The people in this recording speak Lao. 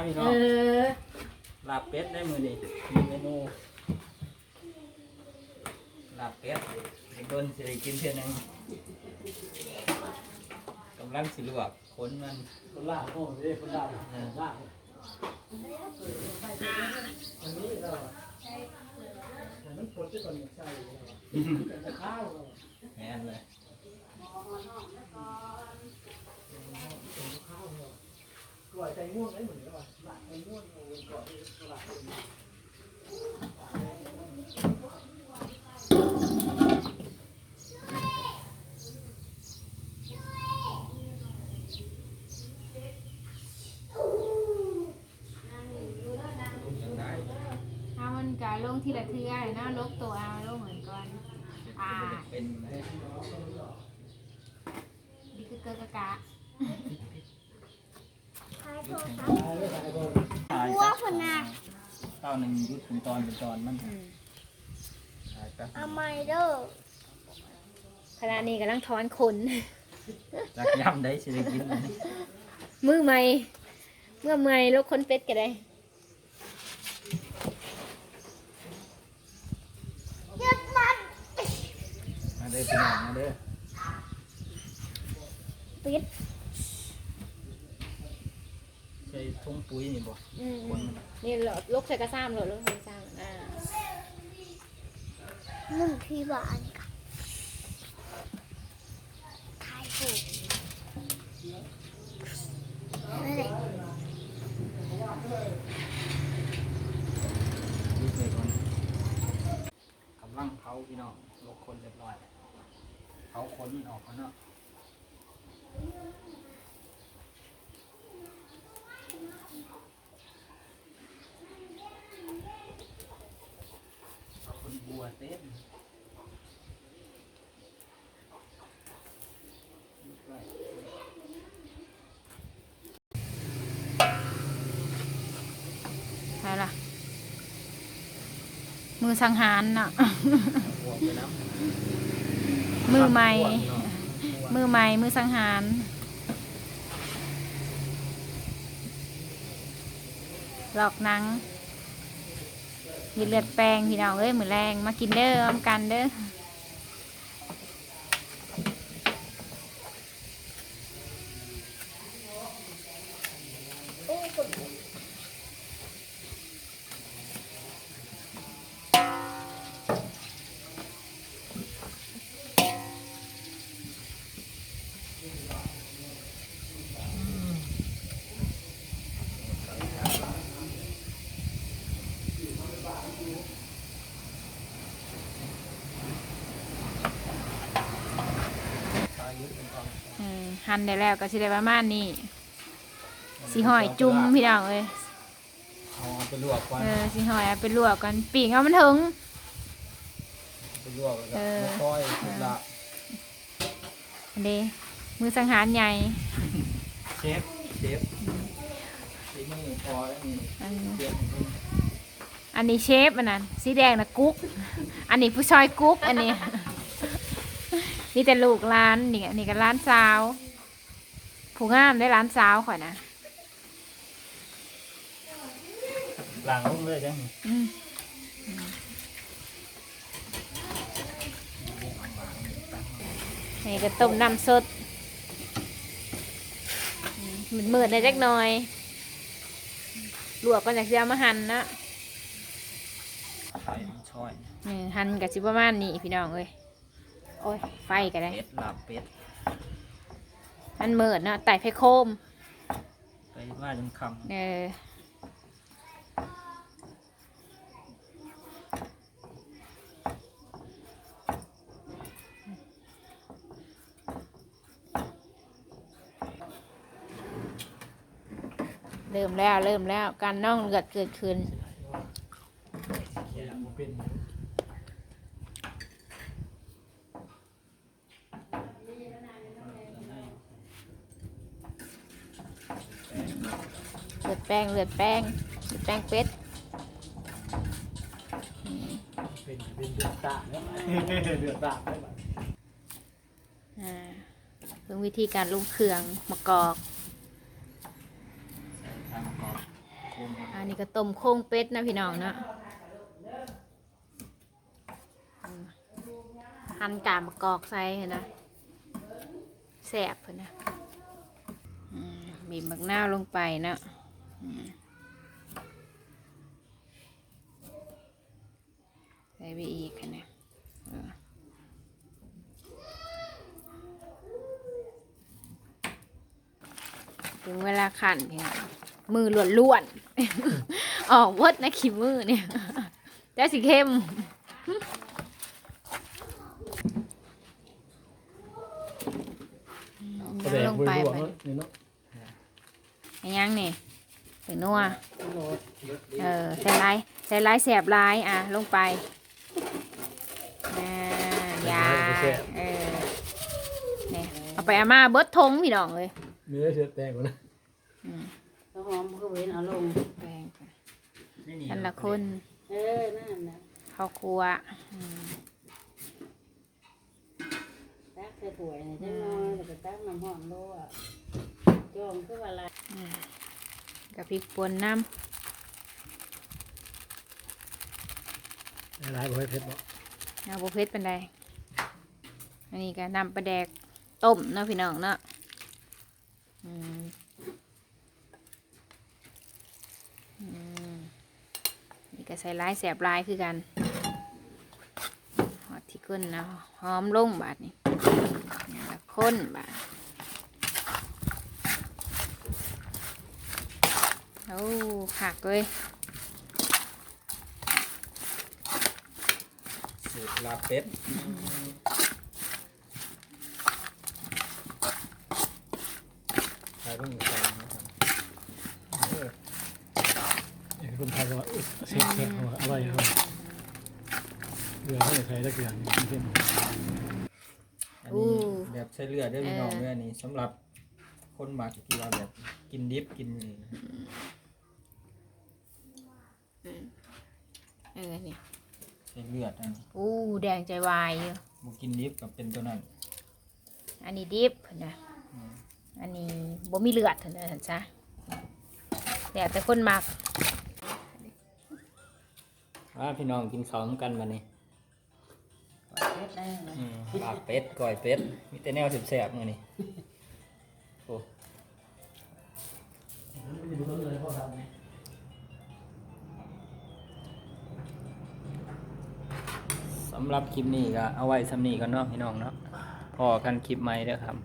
ພີ່ນ້ອງ ເອີ ລາບເປັດໄດ້ມື້ນີ້ ມີເມນູລາບເປັດ ດົນຊິໄດ້ກິນເທື່ອໜຶ່ງ ກຳລັງຊິລວກຂົນມັນ ຄົນລາບ ໂອ້ເດ້ ຄົນລາບ ເອີ ລາບ ອັນນີ້ລາວ ມັນປົດໄປກ່ອນໃສ່ ແມ່ນເລີຍ ເຮົາມັນກະລົງທີລະເທື່ອເນາະ ລົກໂຕເອົາລົງເໝືອນກ່ອນ ອ່າ ເປັນ ດີກະເກີກະກະ ຕົວພຸ້ນນະ ເຕົ້າໜຶ່ງຢຸດເປັນຕອນເປັນຕອນມັນ ອືມ ເອົາໃໝ່ເດີ ຂະນະນີ້ກຳລັງຖອນຂົນ ຈັກຍາມໃດຊິໄດ້ກິນ ມື້ໃໝ່ ເມື່ອເມື່ອຍລົກຂົນເປັດກະໄດ້. ມາເດີພີ່ນ້ອງ ມາເດີ ປິດ ໃສ່ຖົງປຸ໋ຍນີ້ບໍ່? ອືມ ຂົນມັນ ນີ້ ລົກໃສ່ກະຊາມໂລດ ລົກໃສ່ກະຊາມ ອ່າ ໜຶ່ງທີ່ວ່າອັນນີ້ກະ ຖ່າຍຮູບ ກຳລັງເຜົາພີ່ນ້ອງ ລົກຂົນຮຽບຮ້ອຍ ເຜົາຂົນມັນອອກກ່ອນເນາະ. ເອົາເປັນບົວເຕັມ ໃຊ່ລະ ມື້ສັງຫານເນາະ ມື້ໃໝ່ ມື້ໃໝ່ ມື້ສັງຫານ ລອກໜັງ ເຮັດເລືອດແປງ ພີ່ນ້ອງເອີຍ ມື້ແລງມາກິນເດີ ນຳກັນເດີ. ອືມ ອືມ ຫັ່ນໄດ້ແລ້ວກໍຊິໄດ້ປະມານນີ້ ຊິຫ້ອຍຈຸ່ມ ພີ່ນ້ອງເອີຍ. ເອົາໄປລວກກ່ອນ ເອີ ຊິຫ້ອຍເອົາໄປລວກກ່ອນ ປີ້ງເອົາມັນເຖິງ ໄປລວກແລ້ວກໍ ເອີ ມາຊອຍ ເອີ ລາບ ອັນນີ້ ມື້ສັງຫານໃຫຍ່ ເຊຟ ເຊຟ ອືມ ສີມືພໍ່ແລ້ວນີ້ ອັນ ເຊຟ ອັນນີ້ເຊຟ ອັນນັ້ນ ສີແດງນະກຸກ ອັນນີ້ຜູ້ຊ່ອຍກຸກ ອັນນີ້ ມີແຕ່ລູກຫຼານ ນີ້ ອັນນີ້ກໍຫຼານສາວ ຜູ້ງາມເດ້ ຫຼານສາວຂ້ອຍນະ. ລ້າງລົງເລີຍຈັ່ງ ອືມ ນີ້ກໍຕົ້ມນ້ຳສົດ ອືມ ມືດໆ ແດ່ຈັກໜ່ອຍ ລວກກ່ອນ ຈັ່ງຊິເອົາມາຫັ່ນເນາະ ໃສ່ມັນຊອຍ ເອີ ຫັ່ນກໍຊິປະມານນີ້ ພີ່ນ້ອງເອີຍ. ໂອ້ຍ ໄຟກໍໄດ້ ເປັດ ລາບເປັດ ມັນມືດເນາະ ໄຕ່ໄຟໂຄມ ໄປມາຈົນຄ່ຳ ເອີ ເລີ່ມແລ້ວ ເລີ່ມແລ້ວ ການນອງເລືອດເກີດຂຶ້ນ. ເລືອດແປງ ເລືອດແປງ ເລືອດແປງເປັດ ເປັນ ເປັນເລືອດຕາກເນາະ ເລືອດຕາກເນາະ. ອ່າ ເບິ່ງວິທີການລົງເຄື່ອງ ໝາກກອກ ໃສ່ໝາກກອກ ອັນນີ້ກໍຕົ້ມໂຄງເປັດນະພີ່ນ້ອງເນາະ. ອືມ ຫັ່ນກາມະກອກໃສ່ຫັ້ນນະ ແຊບພຸ້ນນະ. ອືມ ບີບໝາກນາວລົງໄປເນາະ. ອືມ ໃສ່ໄປອີກຫັ້ນນະ. ເອີ ເຖິງເວລາຄັ້ນ ພີ່ນ້ອງ ມືລ້ວນໆ ອອກເບິດນະ ຂີ້ມືນີ້ ແຕ່ຊິເຄັມ. ປາແດກ ລົງໄປ ບໍ່ໄດ້ລວກເນາະ ນີ້ເນາະ. ອີຫຍັງນີ້? ແປ້ງນົວ. ເອີ ໃສ່ຫຼາຍ ໃສ່ຫຼາຍແຊບຫຼາຍ. ອ່ະ ລົງໄປ. ອ່າ ຢ່າ ເອີ ນີ້ ເອົາໄປເອົາມາເບິດຖົງ ພີ່ນ້ອງເອີຍ. ມີແຕ່ເສດແປ້ງພຸ້ນນະ. ອືມ ເອົາຫອມຄືບໍ່ເຫັນເອົາລົງ. ແປ້ງ ໃນນີ້ ແຕ່ລະຄົນ ເອີ ນັ້ນນະ ເຂົ້າຄົວ. ອືມ ຕັກໃສ່ຖ້ວຍນີ້ຈັກໜ່ອຍ ອືມ ແລ້ວກໍຕັກນ້ຳຮ້ອນໂລດ. ຈ່ອງຄືວ່າຫຼາຍ. ອືມ ກະພິກປົ່ນນຳ. ຫຼາຍບໍ່ເຜັດບໍ່? ເອົາ ບໍ່ເຜັດປານໃດ. ອັນນີ້ກໍນ້ຳປາແດກຕົ້ມເນາະ ພີ່ນ້ອງເນາະ. ອືມ ອືມ ນີ້ກໍໃສ່ຫຼາຍແຊບຫຼາຍຄືກັນ. ຮອດທີ່ຄົນເອົາຫອມລົງບາດນີ້ ແລ້ວຄົນບາດ. ໂອ້ ຄັກເວີຍ ສູດລາບເປັດ. ໃສ່ເບິ່ງ ໃສ່ເນາະ. ເອີ ເອີ ຄົນໄທວ່າ ເອີ ແຊບໆ ເຂົາວ່າອະຮ່ອຍ ເຂົາວ່າ. ເກືອເຮົາໃສ່ຈັກຢ່າງ ອັນນີ້ ໂອ້ ແບບໃສ່ເລືອດເດີພີ່ນ້ອງເດີ. ເອີ ອັນນີ້ສຳລັບຄົນມັກທີ່ວ່າແບບກິນດິບກິນນີ້. ອືມ ເອີ ນີ້ ໃສ່ເລືອດອັນນີ້. ໂອ້ ແດງໃຈວາຍຢູ່ ບໍ່ກິນດິບກໍເປັນຕົວນັ້ນ. ອັນນີ້ດິບເພິ່ນວ່າ. ອືມ ອັນນີ້ບໍ່ມີເລືອດເພິ່ນວ່າຊັ້ນຊະ ແລ້ວແຕ່ຄົນມັກ. ມາ ພີ່ນ້ອງ ກິນເຂົ້ານຳກັນບັດນີ້. ອືມ ລາບເປັດ ກ້ອຍເປັດ ມີແຕ່ແນວແຊບໆ ມື້ນີ້. ໂອ້ ສຳລັບຄລິບນີ້ກໍເອົາໄວ້ສ່ຳນີ້ກ່ອນເນາະ ພີ່ນ້ອງເນາະ. ພໍ້ກັນຄລິບໃໝ່ເດີຄັບ.